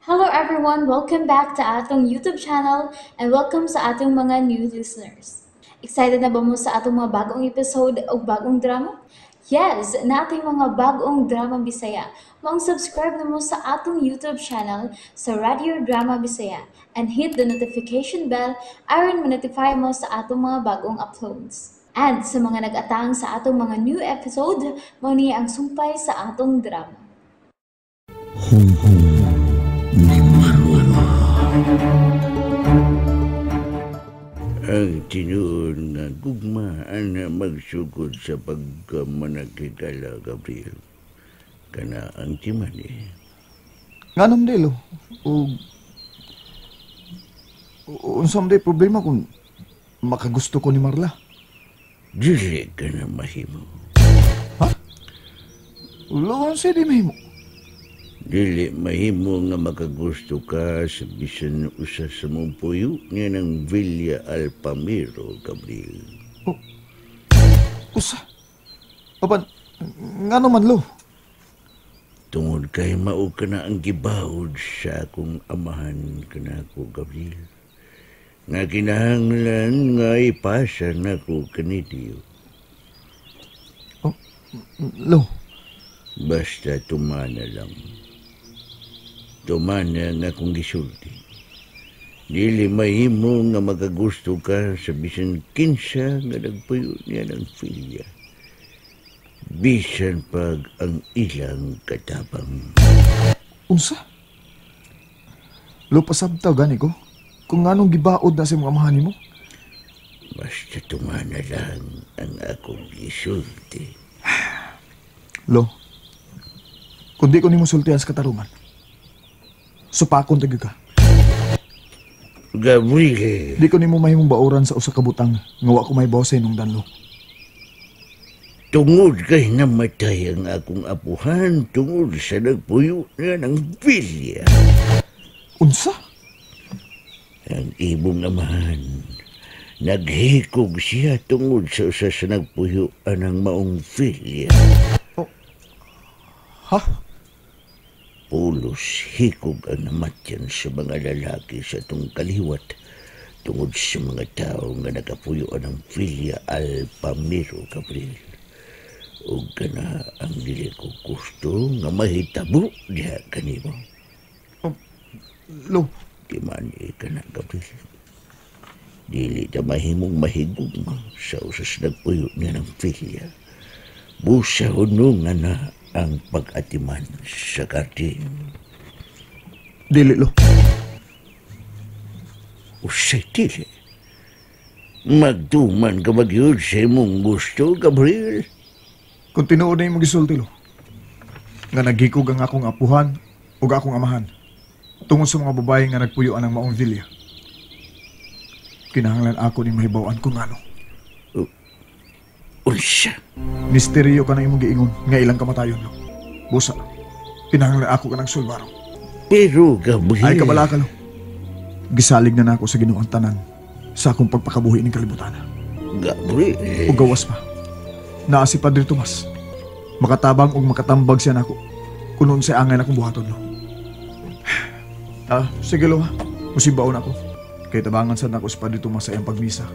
Hello everyone! Welcome back to atong YouTube channel and welcome sa atong mga new listeners. Excited na ba mo sa atong mga bagong episode o bagong drama? Yes! Nating mga bagong drama Bisaya. Maong subscribe na mo sa atong YouTube channel sa Radio Drama Bisaya and hit the notification bell aron ma-notify mo sa atong mga bagong uploads. And sa mga nag-atang sa atong mga new episode, mao ni ang sumpay sa atong drama. Hunghong ni Marwala. Ang tinuod nga gugma ang magsugod sa pagkamanakikala, Gabriel. Kana ang timani. Nganong dilo? O unsa man problema kung makagusto ko ni Marla? Dili ka na mahimo. Ha? Ulo, unsa di mahimo? Dili mahimo nga makagusto ka sa bisan usa sa mong puyo niya ng Villa Alpamiro, Gabriel. Oh, usa? Apan, nga naman lo? Tungod kay mao ka na ang gibawod sa akong amahan kanako, Gabriel. Nga kinahanglan nga ipasa nako kanidiyo. Oh, lo? Basta tumana lang. Tumana nga akong gisulti. Dili mahimo nga makagusto ka sa bisan kinsa nga nagpuyo niya ng filya. Bisan pag ang ilang katabang. Unsa? Lo, pasabtaw gani ko. Kung anong gibaod na sa mga amahan nimo? Basta tumana lang ang akong gisulti. Lo, kung di ko nimo sultihan sa katarungan, supakon tagyud ka. Gabriel. Di ko nimo mahimong baoran sa usa ka butang nga wa ko may sa inong danlo. Tungod kay namatay ang akong apuhan tungod sa nagpuyo niya ng bilya. Unsa? Ang imong amahan, naghikog siya tungod sa usa sa nagpuyo anang maong filya. Oh. Ha? Pulos hikog ang namatyan sa mga lalaki sa itong kaliwat tungod sa mga tao nga nakapuyo ang filya Alpamiro, Gabriel. O kana ang dili ko gusto nga mahitabo diha kanimo. Oh, lo. Di man ka na, Gabriel. Dili ta mahimong mahigugma sa usas nagpuyo niya ng filya. Busa uno nga na ang pag-atiman sa karding. Dili, lo. Usay, dili. Magduman ka magyud sa imong gusto, Gabriel. Kung tinuod na imong gisulti, lo, nga naghikog ang akong apuhan o akong amahan tungod sa mga babae nga nagpuyuan ng maong vilya, kinahanglan ako ning mahibaw-an kung ano. Unsa? Misteryo ka na imong giingon nga ilang kamatayon, lo. Busa, kinahanglan ako ka ng sulbaro. Pero, Gabriel... Ay, kabala ka, lo. Gisalig na nako sa Ginoo ang tanan sa akong pagpakabuhi ning kalibutan. Gabriel... O gawas pa. Naa si Padre Tomas. Makatabang og makatambag siya nako kung unsay angay na akong buhaton, lo. Ah, sige, lo, ha. Musimbaon ako. Kay tabangan sad nako si Padre Tomas sa iyang pagmisa.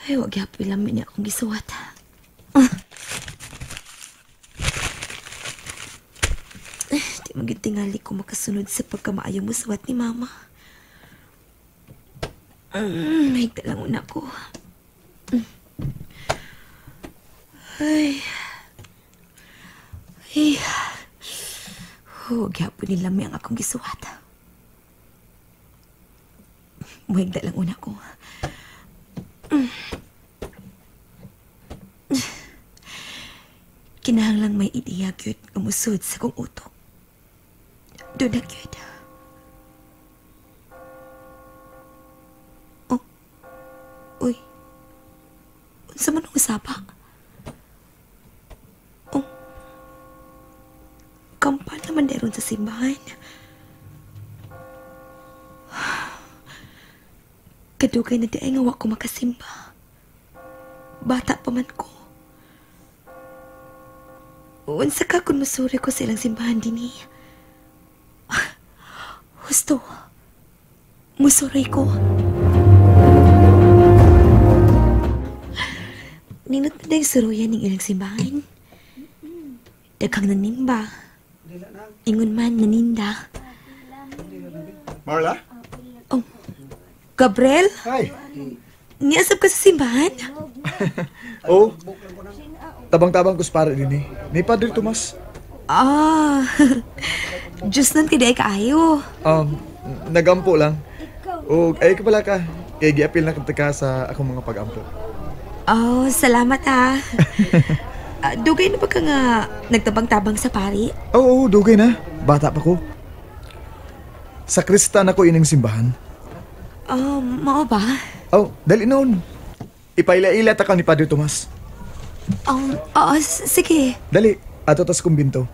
Ay, wag yapoy lamin niya akong gisuwat. Di magitingali ko makasunod sa pagkamaayo mo suwat ni Mama. Mahigta lang una ko. Ay. Ay. Huwag yapoy nilami ang akong gisuwat. Mahigta lang una ko. Kinahanglang may ideya gyud nga musud sa kong utok. Doon na gyud. Oh. Uy. Unsa man ang usapa? Oh. Kampan naman meron sa simbahan. Kadugay na di ay nga wa ko makasimba. Bata pa man ko. Unsa ka kung masuri ko sa ilang simbahan din eh. Husto. Musuray ko. Ninot pa dahil suruyan ng ilang simbahan. Daghang nanimba. Ingon man naninda. Marla? Oh, Gabriel? Hi. Niasap ka sa simbahan? Oh, tabang-tabang ko sa pare din eh. Ni Padre Tomas. Ah, Diyos nun kay kaayo. Nagampo lang. O, ay ka pala ka. Kaya giapil na ka sa akong mga pag-ampo. Oh, salamat ah. Dugay na ba ka nga nagtabang-tabang sa pari? Oo, dugay na. Bata pa ko. Sakristan ako ining simbahan. Oh, mao ba? Oh, dali noon. Ipaila-ila ta ka ni Padre Tomas. Oo, sige. Dali, ato tas kumbinto.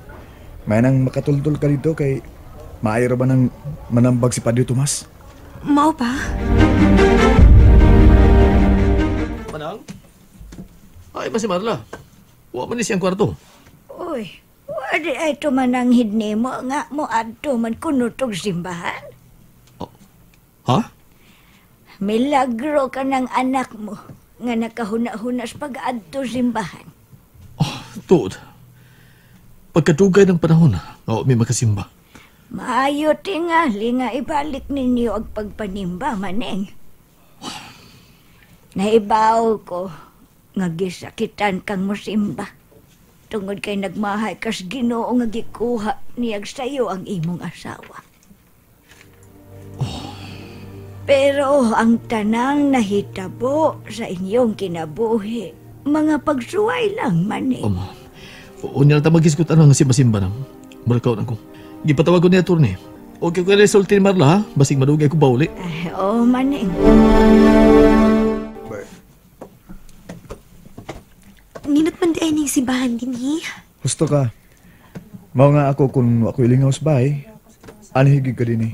May nang makatultol ka dito kay maayo ra ba nang manambag si Padre Tomas? Mao ba? Manang? Ay, ba si Marla? Wa man ni siyang kwarto. Uy, wadi ay tumananghid nimo nga mo adto man kuno tog simbahan. Oh. Ha? Milagro ka ng anak mo nga nakahuna-hunas pag-adto simbahan. Oh, tuod. Pagkadugay ng panahon, oo, may makasimba. Maayo tingali nga ibalik ninyo ang pagpanimba, maneng. Naibaw ko nga gisakitan kang musimba. Tungod kay nagmahay kas Ginoo nga gikuha niyag sayo ang imong asawa. Oh. Pero ang tanang nahitabo sa inyong kinabuhi, mga pagsuway lang, maneng. Unya na ta magisgutan ang simba-simba na. Marakaw na ko. Gipatawag ko niya, attorney. Okay ko resulti ni Marla, ha? Basig madugay ko ba uli? Ay, oh, maneng. Ninot man di ay ning simbahan din, he? Husto ka. Mao nga ako kung ako ilingaw sa bahay, anhigig ka din, eh.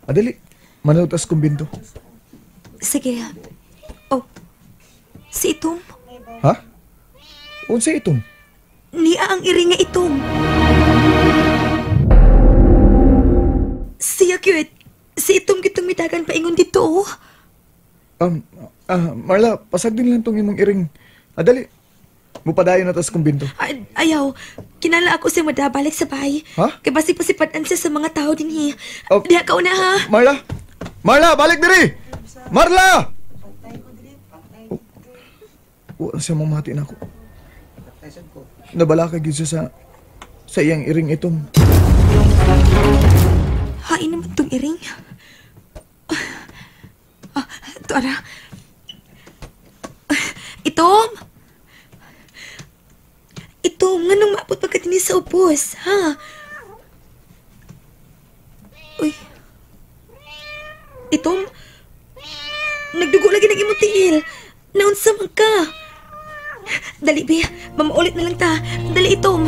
Adali, manood tas kumbinto. Sige. Oh, si Itom. Ha? Unsa Itom? Niya ang iri nga Itom. Siya cute. Si Itom gitong mitagan paingon dito, oh. Marla, pasag din lang tong imong iring. Adali, mupadayon na tas kumbinto. Ayaw, kinala ako siya madabalik sa bahay. Ha? Kay basig-pasipad-an siya sa mga tao din, he. Oh. Diha ka una, ha? Marla! Marla, balik diri! Marla! Oh, wala siya mamati na ako. Nabala ka gyud siya sa iyang iring itom. Hain naman tong iring. Ito, ara. Itom! Itom, nganong maabot pa ka din sa ubos, ha? Uy. Itom, nagdugo lagi ng imong tiil. Naunsa man ka. Dali, be. Mamaulit na lang ta. Dali, Itom.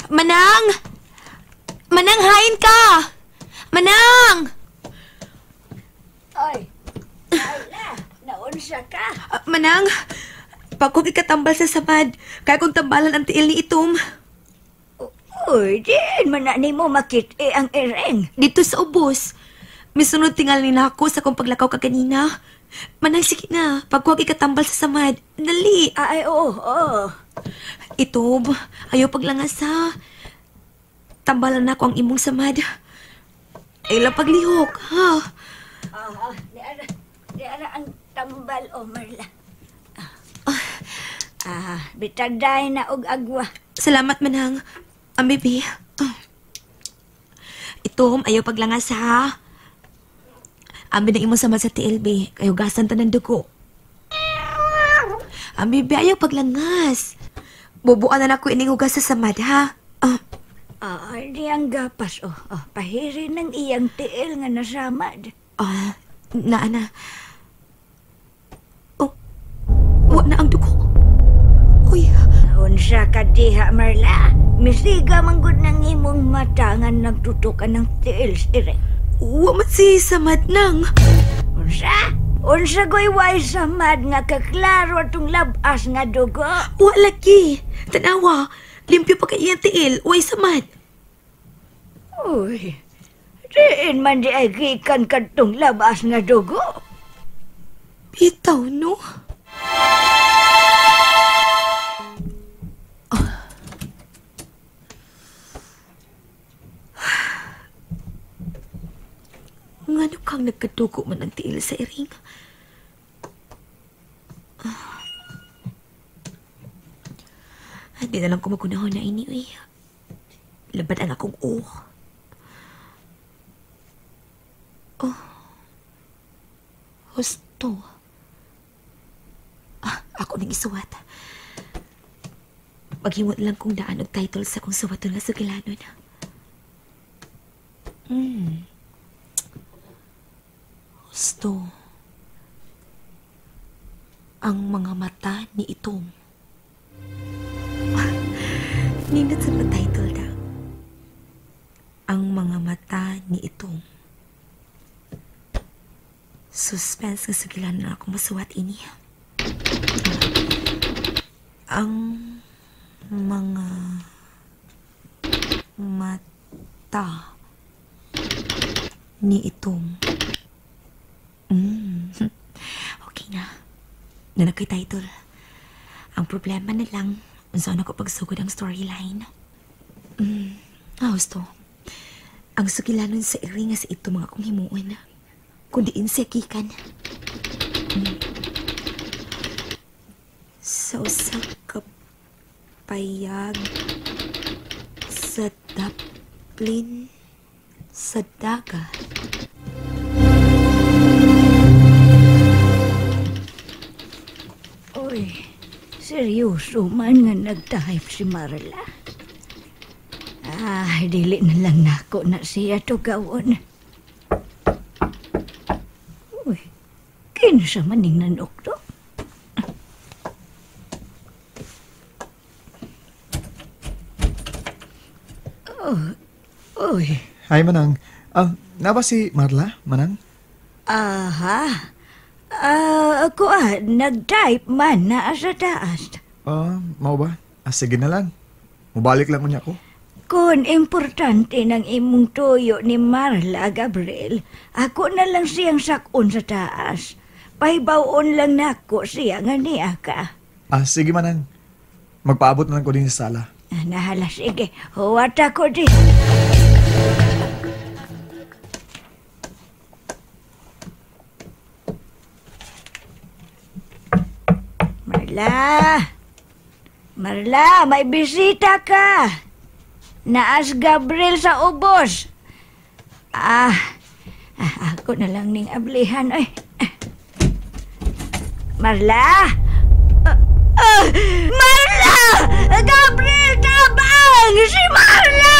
Manang! Manang, hain ka! Manang! Ay, Marla, naunsa ka? Manang, pagkong ikatambal sa samad, kaya kong tambalan ang tiil ni Itom. Uy, diin man na nimo makit-i ang iring. Dito sa ubos. Misunod tingal ni nako sa kong paglakaw ka kanina. Manang, sige na, pagkuwag ikatambal sa samad. Dali. Ay, oo, oo. Itom, ayaw paglangas ha. Tambalan na ako ang imong samad. Ay lang paglihok, ha? Di ara ang tambal, o Marla. Bitagday na og agwa. Salamat, Manang. Ang baby. Itom, ayaw paglangas ha. Amin ang imong samad sa TLB. Kayo gasan ta ng dugo. Ang baby, ayaw paglangas. Bubuan na ako ining hugas sa samad, ha? Di ang gapas, oh. Oh, pahiri ng iyang tiil nga nasamad. Naa na. Oh, wa na ang dugo. Uy. Unsa ka diha, Marla? Misiga manggod ng imong mata nga nagtutukan ng tiil, ire. Wa man si samad nang. Unsa? Unsa ko'y way samad nga kaklaro atong labas nga dugo? Wa lagi. Tanawa, limpyo pa kay iyang tiil, way samad. Uy, diin man di ay gikan kadtong labas nga dugo. Bitaw, no? Ngano kang nagkadugo man ang tiil sa iring? Hindi na lang ko magunahon na ini, uy. Labad ang akong o. Oh. Husto. Ah, ako nang isuwat. Maghimot lang kong daan og title sa kong suwaton nga sugilanon. Husto. Ang mga mata ni Itom. Nindot sa pa-title da. Ang mga mata ni Itom. Suspense nga sugilanon na akong masuwat ini. Ang mga mata ni Itom. Okay na. Na kay title. Ang problema na lang, unsa na ko pagsugod ang storyline. Gusto. Ang sugilanon sa iring nga sa ito mga akong himuon. Kundi siya gikan. Sa usa ka payag sa daplin sa dagat. Uy, seryoso man nga nag-type si Marla. Ah, dili na lang nako na siya tugawon. Uy, kinsa man ning nanuktok? Oh, uy. Hi, Manang. Na ba si Marla, Manang? Aha. Ako nag-type man na sa taas. Mao ba? Sige na lang. Mubalik lang unya ko. Kung importante ng imong tuyo ni Marla, Gabriel, ako na lang siyang sakon sa taas. Pahibawon lang nako siya nga niya ka. Sige Manang. Magpaabot na lang ko din sa sala. Nahala, sige. Huwat ako din. Marla! Marla, may bisita ka! Naas Gabriel sa ubos. Ako na lang ning ablihan. Ay. Marla! Marla! Gabriel, tabang! Si Marla!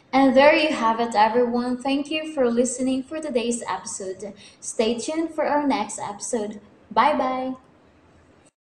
And there you have it, everyone. Thank you for listening for today's episode. Stay tuned for our next episode. Bye-bye!